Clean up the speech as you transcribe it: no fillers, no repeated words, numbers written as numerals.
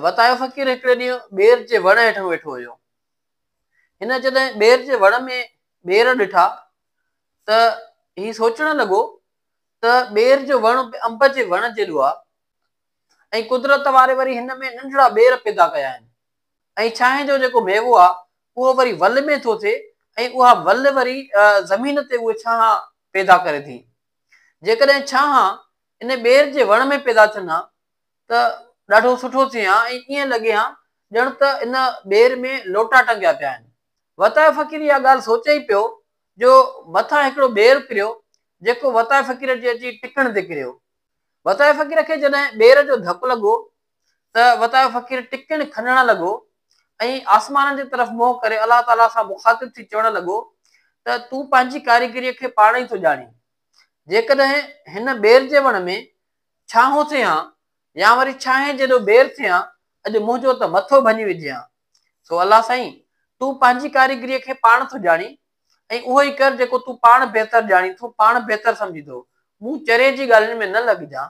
وتايو فقير هڪڙي ڏينهن ٻير جي وڻ هيٺان ويٺو هيو. هن جڏهن ٻير جي وڻ ۾ ٻير ڏٺا ته هي سوچڻ لڳو ته ٻير جو وڻ به انب جي وڻ جيڏو آ ۽ قدرت واري وري هن ۾ ننڍڙا ٻير پيدا ڪيا آهن ۽ ڇانهين جو جيڪو ميوو آ اهو وري ول ۾ ٿو ٿئي ۽ اها ول وري زمين تي اهي ڇانها پيدا ڪري ٿي. جيڪڏهن ڇانها ان ٻير جي وڻ ۾ پيدا ٿين ها ته ڏاڍو سٺو ٿئي ها ۽ ائين لڳي ها ڄڻ ته ان ٻير ۾ لوٽا ٽنگيا پيا آهن. وتايو فقير اها ڳالهه سوچي ئي پيو جو مٿان هڪڙو ٻير ڪريو جيڪو وتايو فقير جي اچي ٽڪڻ تي ڪريو. وتايو فقير کي جڏهن ٻير جو ڌڪ لڳو ته وتايو فقير ٽڪڻ کنڻ لڳو ۽ آسمانن جي طرف منهن ڪري الله تعاليٰ سان مخاطب ٿي چوڻ لڳو ته تون پنهنجي ڪاريگريء کي پاڻ ئي ٿو ڄاڻين. جيڪڏهن هن ٻير جي وڻ ۾ ڇانهون ٿئي هان يا وري ڇانهين جيڏو ٻير ٿئي هان، اڄ منهنجو ته مٿو ڀڃي وجهي هان. سو الله سائين! تون پنهنجي ڪاريگريء کي پاڻ ٿو ڄاڻين ۽ اهو ئي ڪر جيڪو تون پاڻ بهتر ڄاڻين ٿو، پاڻ بهتر سمجهين ٿو. مون چري جي ڳالهين ۾ نه لڳجان.